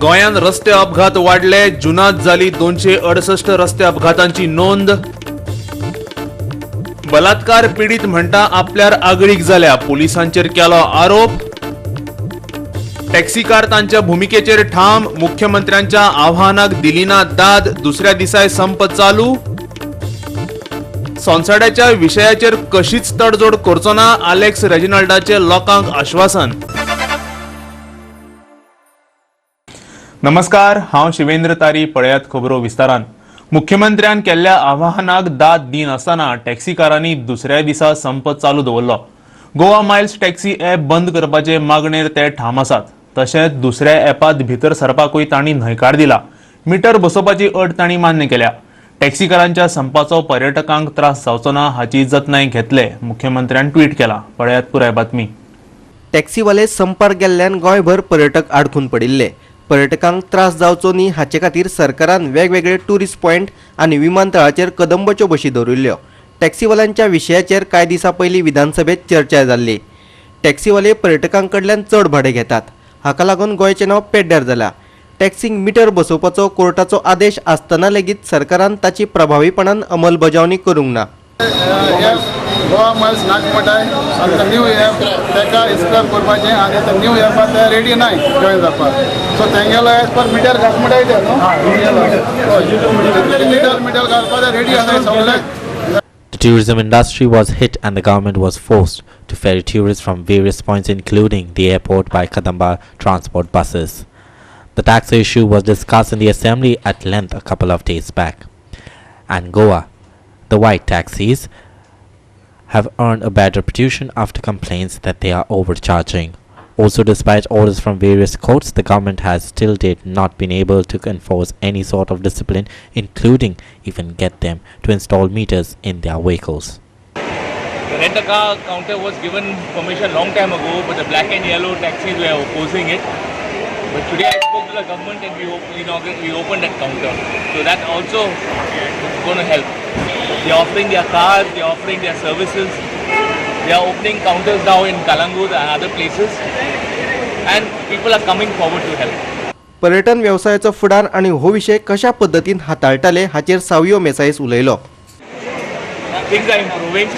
गोंयांत रस्ते अपघात वाडले. जुनात जाली 268 रस्ते अपघातांची नोंद. बलात्कार पिडीत म्हणटा आपल्यार आगळीक जाल्या, पुलिसांचेर केलो आरोप. टॅक्सीकार तांच्या भुमिकेचेर ठाम. मुख्यमंत्र्यांच्या आव्हानाक दिली ना दाद. दुसऱ्या दिसाय संप चालू. सोनसाड्याच्या विशयाचेर कशीच तडजोड करचो ना, आलेक्स रेजिनाल्डाचे लोकांक आश्वासन. नमस्कार, हांव शिवेंद्र तारी. पळयात खबरो विस्तारान. मुख्यमंत्र्यान केल्ल्या आवाहनाक दाद दिनासतना टॅक्सीकारांनी दुसऱ्या दिसा संप चालू दवरलो. गोवा मायल्स टॅक्सी ॲप बंद करपाचे मागणेर ते ठाम आसात. तशेंच दुसऱ्या ॲपात भितर सरपाकूय तांणी न्हयकार दिला. मिटर बसोवपाची अट तांणी मान्य केल्या. टॅक्सीकारांच्या संपाचो पर्यटकांक त्रास जावचो ना हाची जतनाय घेतले, मुख्यमंत्र्यान ट्वीट केला. पळयात पुराय बातमी. टॅक्सीवाले संपार गेल्ल्यान गोंयभर पर्यटक आडखून पडिल्ले. पर्यटकांक त्रास जावचो न्ही हाचे खातीर सरकारान वेगवेगळे टुरिस्ट पॉयंट आनी विमानतळाचेर कदंबाच्यो बशी दवरिल्ल्यो. टॅक्सीवाल्यांच्या विशयाचेर कांय दिसां पयलीं विधानसभेत चर्चा जाल्ली. टॅक्सीवाले पर्यटकां कडल्यान चड भाडें घेतात. हाका लागून गोंयचें नांव पेड्ड्यार जालां. टॅक्सींक मिटर बसोवपाचो कोर्टाचो आदेश आसतना लेगीत सरकारान ताची प्रभावीपणान अंमलबजावणी करूंक ना. गोवा मायल्स नाक म्हणटाय. आतां न्यू एप ताका स्क्रॅप करपाचें आनी आतां न्यू एपार ते रेडी नाय जॉयन जावपाक. सो तेंगेलो एज पर मिटर घाल म्हणटाय ते न्हू, मिटर मिटर घालपाक ते रेडी आसाय सगळे. The tourism industry was hit and the government was forced to ferry tourists from various points, including the airport, by Kadamba transport buses. The tax issue was discussed in the assembly at length a couple of days back. And Goa, the white taxis have earned a bad reputation after complaints that they are overcharging. Also, despite orders from various courts, the government has till date not been able to enforce any sort of discipline, including even get them to install meters in their vehicles. The rent-a-car counter was given permission long time ago, but the black and yellow taxis were opposing it. But today I spoke to the government and we opened that counter. So that also is going to help. They are offering their cars, they are offering their services. They are opening counters now in Calangute and other places. And people are coming forward to help. पर्यटन वेवसायाचो फुडार आनी हो विशय कशा पद्दतीन हाताळटाले हाचेर सावियो मेसाईस उलयलो. Things are improving.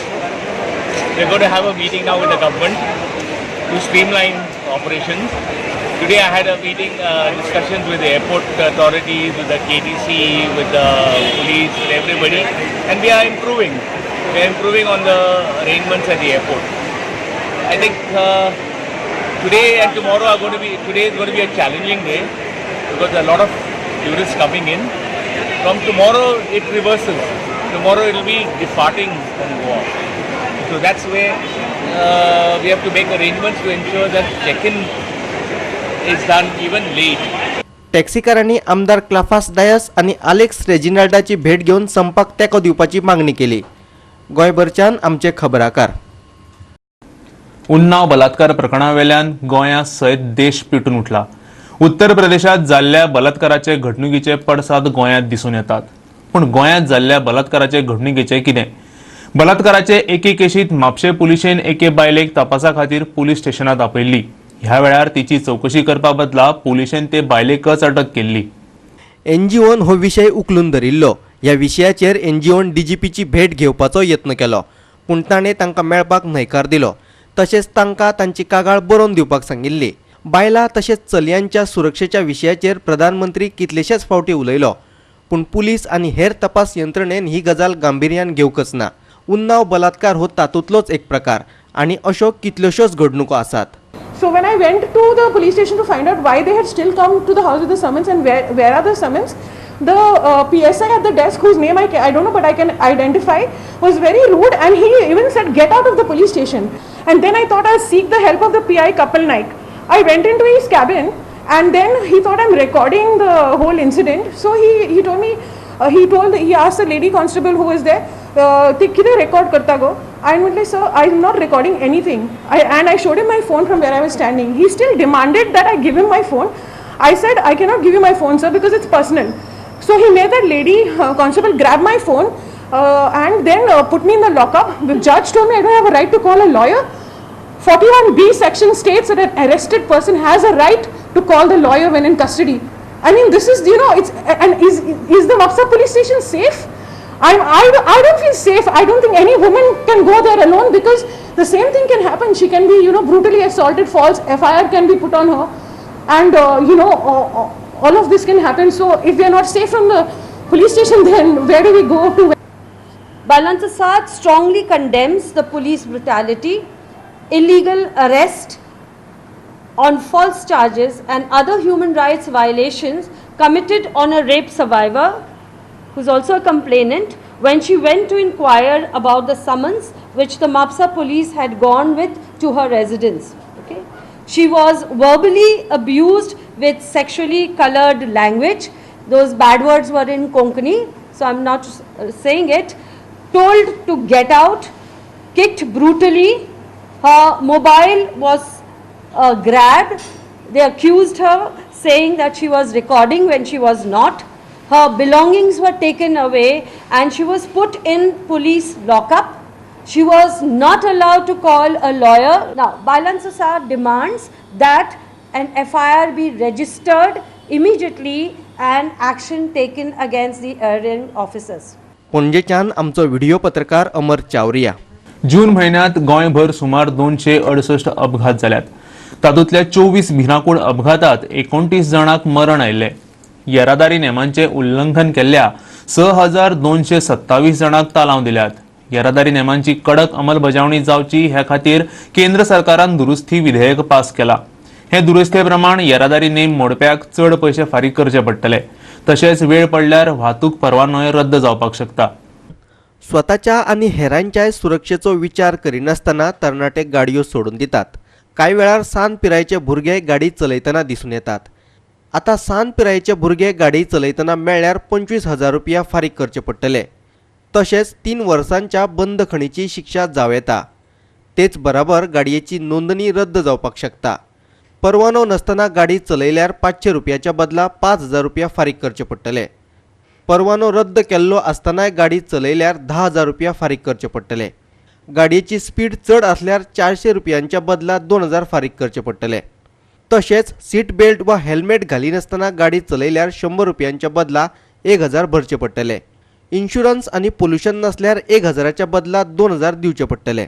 We're going to have a meeting now with the government to streamline operations. Today I had a meeting, discussions with the airport authorities, with the KTC, with the police, with everybody, and we are improving. We are improving on the arrangements at the airport. I think today and tomorrow are going to be, today is going to be a challenging day because there are a lot of tourists coming in. From tomorrow it reverses. Tomorrow it will be departing from Goa. So that's where we have to make arrangements to ensure that check-in is done even late. टॅक्सीकारांनी आमदार क्लाफास डायस आनी Alex रेजिनाल्डाची भेट घेवन संपाक तेंको दिवपाची मागणी केली. गोंयभरच्यान आमचे खबराकार. उन्नाव बलात्कार प्रकरणावेल्यान गोंया सयत देश पेटून उठला. उत्तर प्रदेशात जाल्ल्या बलात्काराचे घडणुकीचे पडसाद गोंयांत दिसून येतात. पूण गोंयांत जाल्ल्या बलात्काराचे घडणुकीचे कितें? बलात्काराचे एके केशीत म्हापशें पुलिशेन एके बायलेक तपासा खातीर पुलीस स्टेशनात आपयल्ली. ह्या वेळार तिची चवकशी करपा बदला पुलिशेन ते बायलेकच अटक केल्ली. एनजीओन हो विशय उखलून धरिल्लो. ह्या विशयाचेर एनजीओन डीजीपीची भेट घेवपाचो यत्न केलो, पूण ताणें तांकां मेळपाक न्हयकार दिलो. तशेंच तांकां तांची कागाळ बरोवन दिवपाक सांगिल्ली. बायलां तशेंच चलयांच्या सुरक्षेच्या विशयाचेर प्रधानमंत्री कितलेशेच फावटी उलयलो, पूण पुलीस आनी हेर तपास यंत्रणेन ही गजाल गांभिर्यान घेवंकच ना. उन्नाव बलात्कार हो तातूंतलोच एक प्रकार आनी अश्यो कितल्योश्योच घडणुको आसात. So when I went to the police station to find out why they had still come to the house with the summons and where are the summons, the PSI at the desk, whose name I don't know but I can identify, was very rude and he even said, "Get out of the police station." And then I thought I'll seek the help of the PI Kapil Naik. I went into his cabin and then he thought I'm recording the whole incident. So he told me, he asked the lady constable who was there, "ते कितें record करता गो?" I म्हटलें, "Sir, I am not recording anything." And I showed him my phone from where I was standing. He still demanded that I give him my phone. I said, "I cannot give you my phone, sir, because it's personal." So he made that lady constable grab my phone and then put me in the lockup. The judge told me I don't have a right to call a lawyer. 41B section states that an arrested person has a right to call the lawyer when in custody. I mean, this is, you know, it's, and is the Mapusa police station safe? I don't feel safe. I don't think any woman can go there alone, because the same thing can happen. She can be, you know, brutally assaulted, false FIR can be put on her, and you know, all of this can happen. So if we are not safe from the police station, then where do we go to? Bailancho Saad strongly condemns the police brutality, illegal arrest on false charges and other human rights violations committed on a rape survivor, who is also a complainant, when she went to inquire about the summons which the Mapusa police had gone with to her residence. Okay? She was verbally abused with sexually colored language. Those bad words were in Konkani, so I'm not saying it. Told to get out, kicked brutally. Her mobile was grabbed. They accused her, saying that she was recording when she was not. Her belongings were taken away and she was put in police lockup. She was not allowed to call a lawyer. Now, Bailancho Saad demands that an FIR be registered immediately and action taken against the erring officers. पणजेच्यान आमचो video पत्रकार अमर चावरिया. जून म्हयन्यांत गोंयभर सुमार 268 अपघात जाल्यात. तातूंतल्या 24 भिरांकूळ अपघातात 29 जाणांक मरण आयिल्लें. येरादारी नेमांचें उल्लंघन केल्ल्या 6227 जाणांक तालांव दिल्यात. येरादारी नेमांची कडक अंमलबजावणी जावची ह्या खातीर केंद्र सरकारान दुरुस्ती विधेयक पास केला. हे दुरुस्ते प्रमाण येरादारी नेम मोडप्याक चड पयशे फारीक करचे पडटले. तशेंच वेळ पडल्यार वाहतूक परवानोय रद्द जावपाक शकता. स्वताच्या आनी हेरांच्याय सुरक्षेचो विचार करिनासतना तरणाटे गाडयो सोडून दितात. कांय वेळार सान पिरायेचे भुरगे गाडी चलयतना दिसून येतात. आतां सान पिरायेचे भुरगे गाडी चलयतना मेळ्ळ्यार 25,000 रुपया फारीक करचे पडटले. तशेंच 3 वर्सांच्या बंदखणीची शिक्षा जावं येता. तेच बराबर गाडयेची नोंदणी रद्द जावपाक शकता. परवानो नासतना गाडी चलयल्यार 500 रुपयाच्या बदला 5,000 रुपया फारीक करचे पडटले. परवानो रद्द केल्लो आसतनाय गाडी चलयल्यार 10,000 रुपया फारीक करचे पडटले. गाडयेची स्पीड चड आसल्यार 400 रुपयांच्या बदला 2,000 फारीक करचे पडटले. तशेंच सीट बेल्ट वा हेल्मेट घालिनासतना गाडी चलयल्यार 100 रुपयांच्या बदला 1,000 भरचे पडटले. इन्शुरन्स आनी पोल्युशन नासल्यार 1,000च्या बदला 2,000 दिवचे पडटले.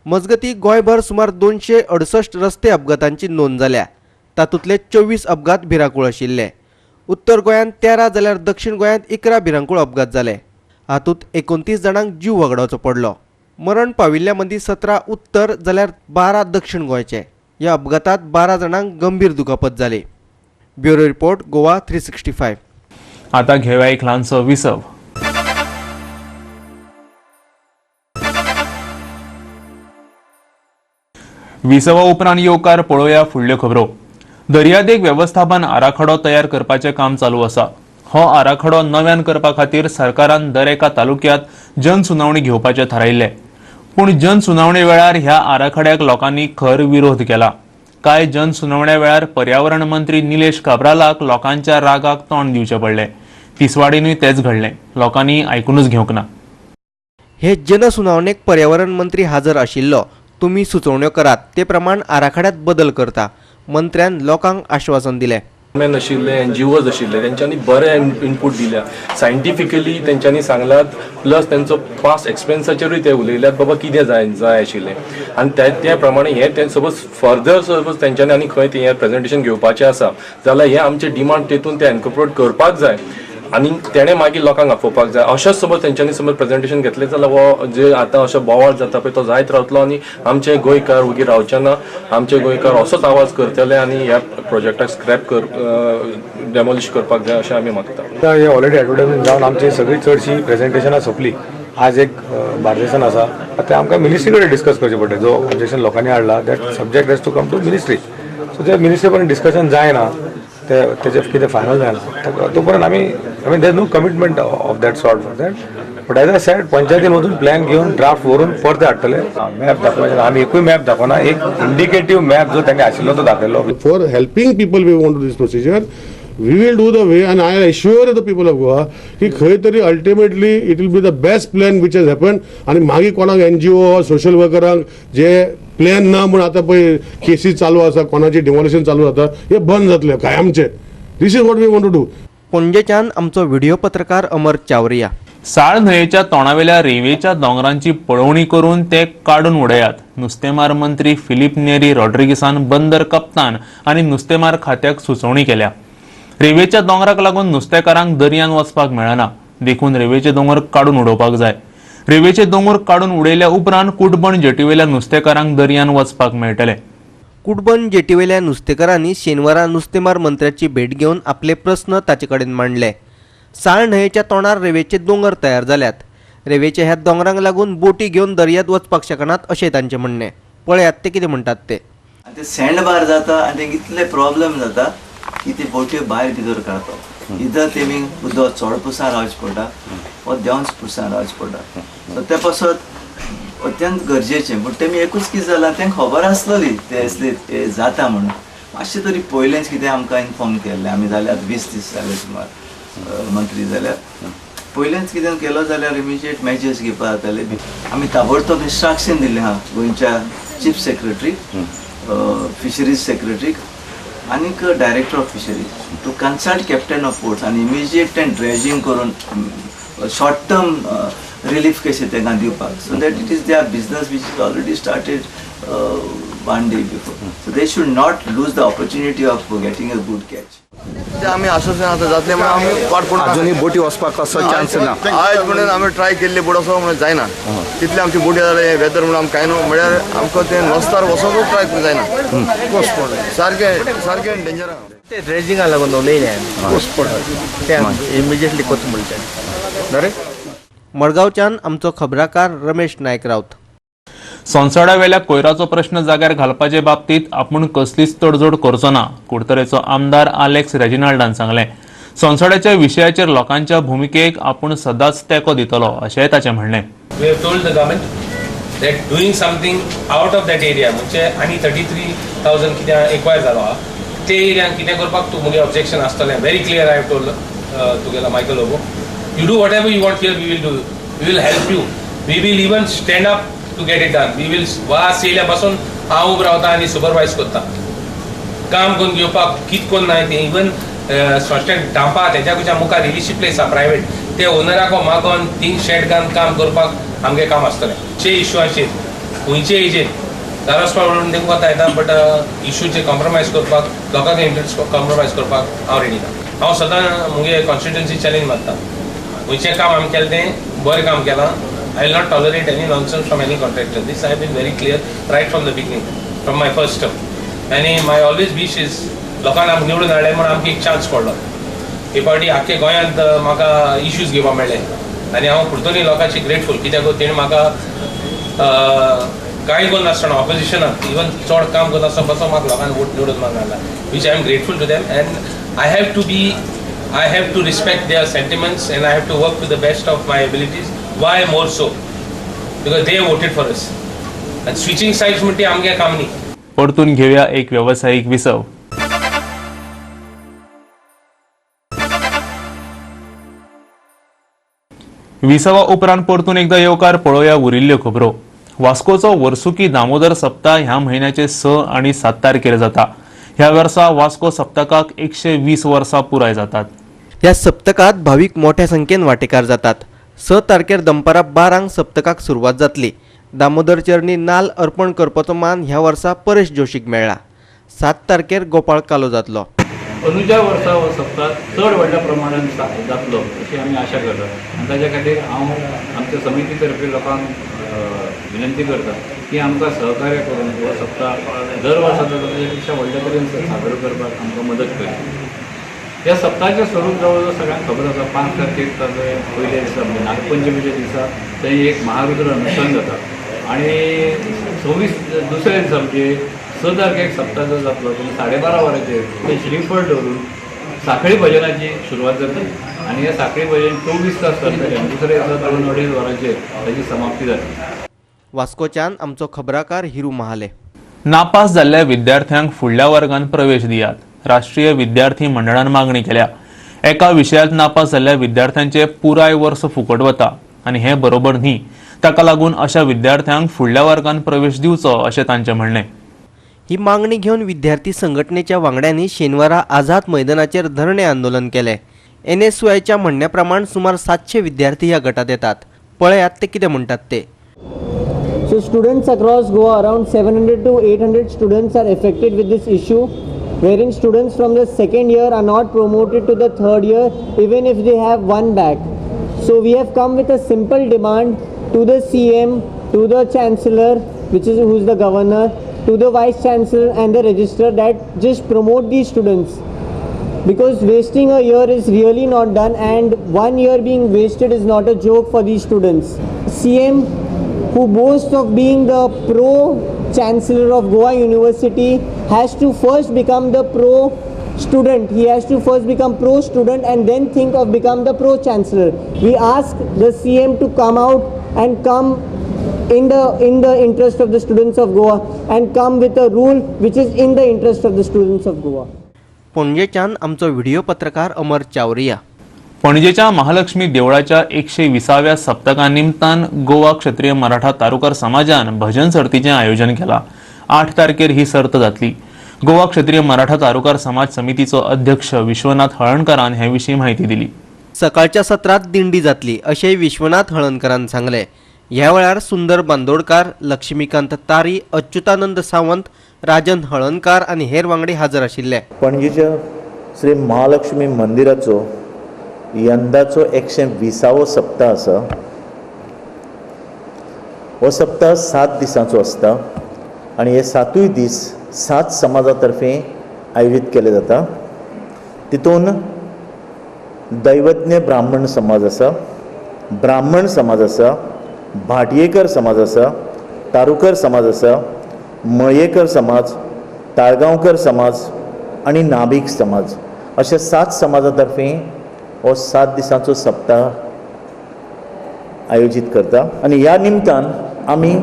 मजगती गोंयभर सुमार 268 रस्ते अपघातांची नोंद जाल्या. तातूंतले 24 अपघात भिरांकूळ आशिल्ले. उत्तर गोंयांत 13 जाल्यार दक्षिण गोंयांत 11 भिरांकूळ अपघात जाले. हातूंत 29 जाणांक जीव वगडावचो पडलो. मरण पाविल्ल्या मदीं 17 उत्तर जाल्यार 12 दक्षिण गोंयचे. ह्या अपघातात 12 जाणांक गंभीर दुखापत जाली. Bureau report, Goa 365. आता घेवया एक ल्हानसो विसव. विसवा उपरांत येवकार पळोवया फुडल्यो खबरो. दर्यादेग वेवस्थापन आराखडो तयार करपाचें काम चालू आसा. हो आराखडो नव्यान करपा खातीर सरकारान दर एका तालुक्यांत जनसुनावणी घेवपाचें थारायिल्लें. पूण जनसुनावणे वेळार ह्या आराखड्याक लोकांनी खर विरोध केला. कांय जनसुनावण्या वेळार पर्यावरण मंत्री निलेश काब्रालाक लोकांच्या रागाक तोंड दिवचें पडलें. तिसवाडीनूय तेंच घडलें. लोकांनी आयकुनूच घेवंक ना. हे जनसुनावणेक पर्यावरण मंत्री हजर आशिल्लो. तुमी सुचोवण्यो करात ते प्रमाण आराखड्यात बदल करता मंत्र्यान लोकांक आश्वासन दिलें. मॅन आशिल्ले, एनजीओज आशिल्ले, तेंच्यांनी बरे इनपूट दिल्या, सायंटिफिकली तेंच्यांनी सांगलात, प्लस तेंचो पास्ट एक्सपिरियन्साचेरूय ते उलयल्यात बाबा कितें जाय जाय आशिल्लें आनी त्या प्रमाणे हें ते सपोज फर्दर सपोज तेंच्यांनी आनी खंय हें प्रेजेंटेशन घेवपाचें आसा जाल्यार हें आमचें डिमांड तेतून ते एनकॉर्पोरेट करपाक जाय आनी तेणें मागीर लोकांक आपोवपाक जाय. अशेंच समज तेंच्यांनी समज प्रेजेंटेशन घेतलें जाल्यार हो जे आतां असो बोवाळ जाता पळय तो जायत रावतलो आनी आमचे गोंयकार वगी रावचे ना, आमचे गोंयकार असोच आवाज करतले आनी ह्या प्रोजेक्टाक स्क्रॅप कर डेमोलिश करपाक जाय अशें आमी मागता. आतां हे ऑलरेडी एडवर्टायजमेंट जावन आमची सगळी चडशी प्रेजेंटेशनां सोंपली. आज एक बार्देसान आसा, आतां आमकां मिनिस्ट्री कडेन डिस्कस करचें पडटलें. जो ऑब्जेक्शन लोकांनी हाडला that subject has to come to ministry. So ते मिनिस्ट्री पर्यंत डिस्कशन जायना, तेजें कितें फायनल जायना तो पर्यंत आमी I mean there is no commitment of that sort for that. But as I said पंचायतीन वचून प्लॅन घेवन ड्राफ्ट व्हरून परते हाडटले. मॅप दाखोवपाचें आमी एकूय मॅप दाखोवना, एक इंडिकेटीव मॅप जो तांणी आशिल्लो तो दाखयलो. For helping people we want to this procedure, we will do the way and I assure the people of Goa की खंय तरी ultimately it will be the best plan which has happen. आनी मागीर कोणाक एनजीओ सोशल वर्करांक जे plan ना म्हूण आतां पळय केसी चालू आसा, कोणाची डिमॉलिशन चालू जाता, हे बंद जातले कायमचे. This is what we want to do. पणजेच्यान आमचो व्हिडिओ पत्रकार अमर चावरिया. साळ न्हंयेच्या तोंडावेल्या रेंवेच्या दोंगरांची पळोवणी करून ते काडून उडयात. नुस्तेमार मंत्री फिलीप नेरी रॉड्रिगीसान बंदर कप्तान आनी नुस्तेमार खात्याक सुचोवणी केल्या. रेंवेच्या दोंगराक लागून नुस्तेकारांक दर्यान वचपाक मेळना, देखून रेंवेचे दोंगर काडून उडोवपाक जाय. रेंवेचे दोंगर काडून उडयल्या उपरांत कुटबण जेटीवेल्या नुस्तेकारांक दर्यान वचपाक मेळटले. कुटबण जेटीवेल्या नुस्तेकारांनी शेनवारा नुस्तेमार मंत्र्याची भेट घेवन आपले प्रस्न ताचे कडेन मांडले. साळ न्हंयेच्या तोंडार रेंवेचे दोंगर तयार जाल्यात. रेंवेच्या ह्या दोंगरांक लागून बोटी घेवन दर्यांत वचपाक शकनात अशें तांचें म्हणणें. पळयात ते कितें म्हणटात ते. आनी ते सँड बार जाता आनी तेंकां इतले प्रॉब्लम जाता की ते बोट्यो भायर भितर काडपाक इधर तेमी उदक चड पुरसान रावचें पडटा वा देंवच पुरसान रावचें पडटा. सो ते पासत अत्यंत गरजेचें. पूण तेमी एकूच कितें जालां, तेंकां खबर आसलोली ते असले जाता म्हणून, मातशें तरी पयलेंच कितें आमकां इन्फॉर्म केल्लें. आमी जाल्यार 20 दीस जाले सुमार मंत्री जाल्यार पयलेंच कितें केलो जाल्यार इमिजिएट मेजर्स घेवपाक जाताले. आमी ताबडतोब इन्स्ट्रक्शन दिल्लें आहा गोंयच्या चीफ सेक्रेटरीक, फिशरीज सेक्रेटरीक आनीक director of fisheries to consult captain of ports आनी इमिजिएट तें ड्रेजिंग करून शॉर्ट टर्म रिलीफ कशें तांकां दिवपाक, so that it is their business which is already started 1 day before. So they should not lose the opportunity of getting a good catch. आमी आश्वासन आतां जातलें म्हणून आमी वाट पळोवन अजुनूय बोटी वचपाक कसो चान्स ना. आयज म्हणून आमी ट्राय केल्ली बोट वचपाक म्हणून जायना, तितले आमची बोटी जाले वेदर म्हणून आमकां कांय न्हू, म्हळ्यार आमकां तें नसतार वचोंकूच ट्राय जायना, सारकें सारकें डेंजर आहा. ते ड्रेजिंगा लागून उलयलें आमी, ते इमिजिएटली कोत म्हणटा. मडगांवच्यान आमचो खबराकार रमेश नायक राऊत. सोनसडावेल्या कोयराचो प्रश्न जाग्यार घालपाचे बाबतीत आपूण कसलीच तडजोड करचो ना, कुडतरेचो आमदार आलेक्स रेजिनाल्डान सांगलें. सोनसड्याच्या विशयाचेर लोकांच्या भुमिकेक आपूण सदांच तेंको दितलो अशेंय ताचें म्हणणें. We have told the government that doing something out of that area म्हणजे आनी 33,000 कितें एक्वायर जालो आहा ते एरियान कितें करपाक तूं मुगे ऑब्जेक्शन आसतलें. Very clear I have told तुगेलो Michael Lobo, you do whatever you want here, we will do, we will help you, we will even stand up to get it done. We will वास येयल्या पासून हांव उबो रावता आनी सुपरवायज करता, काम करून घेवपाक कित कोन्न नाय तें. इवन सोश्टेक डांपा तेज्या खुच्या मुखार इल्लीशी प्लेस आहा प्रायवेट, ते ओनराक मागोन थिंग शेड घालून काम करपाक आमगें काम आसतलें. चे इश्यूआचेर खंयचे हेजेर दारसपा म्हणून तेंकां वता येता, बट इश्यूचेर कॉम्प्रोमायज करपाक, लोकांक इंट्रस्ट कॉम्प्रोमायज करपाक हांव रेडी ना. हांव सदां मुगे कॉन्स्टिट्युएन्सी चॅलेंज मारता, खंयचें काम आमी केलें तें बरें काम केलां. I will not tolerate any nonsense from any contractor. This I have been very clear right from the beginning, from my first term. And my always wish is लोकांक आमकां निवडून हाडलें म्हूण आमकां एक चान्स पडलो. हे फावटी आख्खे गोंयांत म्हाका इश्यूज घेवपाक मेळ्ळे आनी हांव कुडतरी लोकांची ग्रेटफूल, कित्याक तेणें म्हाका कांय करनासतना ऑपोजिशनाक इवन चड काम करनासतना पासून म्हाका लोकांक वोट निवडून मारून हाडला, which I am grateful to them. And I have to respect their sentiments and I have to work to the best of my abilities. Why more so? Because they voted for us. And switching sides म्हणटी आमगे काम न्ही. परतून घेवया एक वेवसायीक विसव. विसवा उपरांत परतून एकदा येवकार पळोवया उरिल्ल्यो खबरो. वास्कोचो वर्सुकी दामोदर सप्ताह ह्या म्हयन्याचे 6 आनी 7 तारखेर जाता. ह्या वर्सा वास्को सप्तकाक 120 वर्सां पुराय जातात. ह्या सप्तकात भावीक मोठ्या संख्येन वांटेकार जातात. 6 तारखेर दनपारां 12 सप्तकाक सुरवात जातली. दामोदर चरणी नाल अर्पण करपाचो मान ह्या वर्सा परेश जोशीक मेळ्ळा. 7 तारखेर गोपाळ कालो जातलो. अंदूच्या वर्सा हो सप्ताह चड व्हडल्या प्रमाणान जातलो अशी आमी आशा करतात आनी ताच्या खातीर हांव आमच्या समिती तर्फे लोकांक विनंती करता की आमकां सहकार्य करून हो सप्ताह दर वर्सा जाता ताच्या पेक्षा व्हडल्या तरेन साजरो करपाक आमकां मदत करची. ह्या सप्ताहाचें स्वरूप जवळ जवळ सगळ्यांक खबर आसा. 5 तारखेक ताजो पयल्या दिसा म्हणजे नागपंचमीच्या दिसा थंय एक महारुद्र अनुष्ठान जाता आनी 26 दुसऱ्या दिसा म्हणजे 6 तारखेक सप्ताह जो जातलो तेन्ना 12:30 वरांचेर थंय श्रीफळ दवरून साखळी भजनाची सुरवात जातली आनी हे साखळी भजन 24 तास चलतलें आनी दुसऱ्या दिसा 2-2.5 वरांचेर ताची समाप्ती जातली. वास्कोच्यान आमचो खबराकार हिरू महाले. नापास जाल्ल्या विद्यार्थ्यांक फुडल्या वर्गांत प्रवेश दियात, राष्ट्रीय विद्यार्थी मंडळान मागणी केल्या. एका विशयांत नापास जाल्ल्या विद्यार्थ्यांचे पुराय वर्स फुकट वता आनी हें बरोबर न्ही. ताका लागून अशा विद्यार्थ्यांक फुडल्या वर्गांत प्रवेश दिवचो अशें तांचें म्हणणें. ही मागणी घेवन विद्यार्थी संघटनेच्या वांगड्यांनी शेनवारा आझाद मैदानाचेर धरणे आंदोलन केलें. एनएसयूआयच्या म्हणण्या प्रमाण सुमार 700 विद्यार्थी ह्या गटात येतात. पळयात ते कितें म्हणटात ते. So students across Goa, around 700 to 800 students are affected with this issue, wherein students from the second year are not promoted to the third year even if they have one back. So we have come with a simple demand to the CM, to the Chancellor, which is who's the governor, to the Vice Chancellor and the Registrar, that just promote these students, because wasting a year is really not done, and 1 year being wasted is not a joke for these students. CM, who boasts of being the pro-chancellor of Goa University, has to first become the pro-student. He has to first become pro-student and then think of become the pro-chancellor. We ask the CM to come out and come in the interest of the students of Goa and come with a rule which is in the interest of the students of Goa. पणजेच्यान आमचो video पत्रकार अमर चावरिया. पणजेच्या महालक्ष्मी देवळाच्या 120व्या सप्तका निमतान गोवा क्षत्रिय मराठा तारुकार समाजान भजन सर्तीचें आयोजन केलां. 8 तारखेर ही सर्त जातली. गोवा क्षत्रिय मराठा तारुकार समाज समितीचो अध्यक्ष विश्वनाथ हळणकारान हे विशीं म्हायती दिली. सकाळच्या सत्रात दिंडी जातली अशें विश्वनाथ हळणकारान सांगलें. ह्या वेळार सुंदर बांदोडकार, लक्ष्मीकांत तारी, अच्युतानंद सावंत, राजन हळणकार आनी हेर वांगडी हजर आशिल्ले. पणजेच्या श्री महालक्ष्मी मंदिराचो यंदाचो 120वो सप्ताह आसा. हो सप्ताह 7 दिसांचो आसता आनी हे 7 दीस 7 समाजा तर्फे आयोजीत केले जाता. तितून दैवज्ञ ब्राह्मण समाज आसा, ब्राह्मण समाज आसा, भाटयेकर समाज आसा, तारुकर समाज आसा, मळयेकर समाज, ताळगांवकर समाज आनी नाभिक समाज अशे 7 समाजा तर्फे हो 7 दिसांचो सप्ताह आयोजीत करता. आनी ह्या निमतान आमी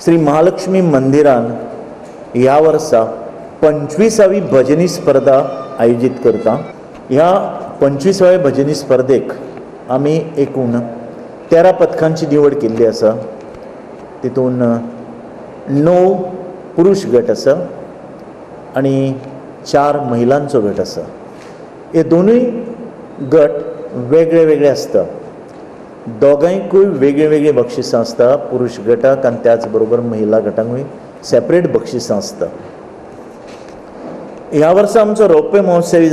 श्री महालक्ष्मी मंदिरान ह्या वर्सा 25वी भजनी स्पर्धा आयोजीत करता. ह्या 25व्या भजनी स्पर्धेक आमी एकूण 13 पथकांची निवड केल्ली आसा. तितून 9 पुरुष गट आसा आनी 4 महिलांचो गट आसा. हे दोनूय गट वेगळे वेगळे आसता. दोगांयकूय वेगळी वेगळी बक्षिसां आसता, पुरुष गटाक आनी त्याच बरोबर महिला गटांकूय सेपरेट बक्षिसां आसता. ह्या वर्सा आमचो रौप्य महोत्सवी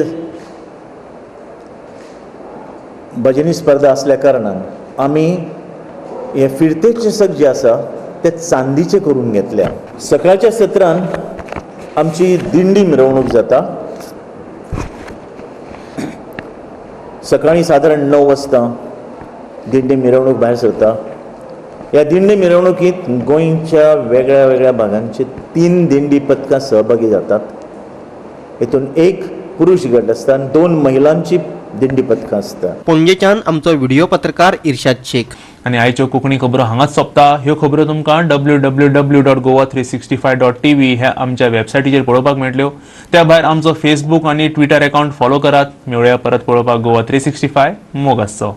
भजनी स्पर्धा आसल्या कारणान आमी हे फिरते चषक जे आसा ते चांदीचे करून घेतल्या. सकाळच्या सत्रान आमची दिंडी मिरवणूक जाता. सकाळी सादारण 9 वाजता दिंडी मिरवणूक भायर सरता. ह्या दिंडी मिरवणुकीत गोंयच्या वेगळ्या वेगळ्या भागांचे 3 दिंडी पथकां सहभागी जातात. हितून 1 पुरुष गट आसता आनी 2 महिलांची दिंडी पथकां आसता. पणजेच्यान आमचो व्हिडिओ पत्रकार इर्शाद शेख. आनी आयच्यो कोंकणी खबरो हांगाच सोंपता. ह्यो खबरो तुमकां www.goa365.tv ह्या आमच्या वेबसायटीचेर पळोवपाक मेळटल्यो. त्या भायर आमचो फेसबूक आनी ट्विटर अकाउंट फॉलो करात. मेळुया परत पळोवपाक गोवा 365. मोग आसचो.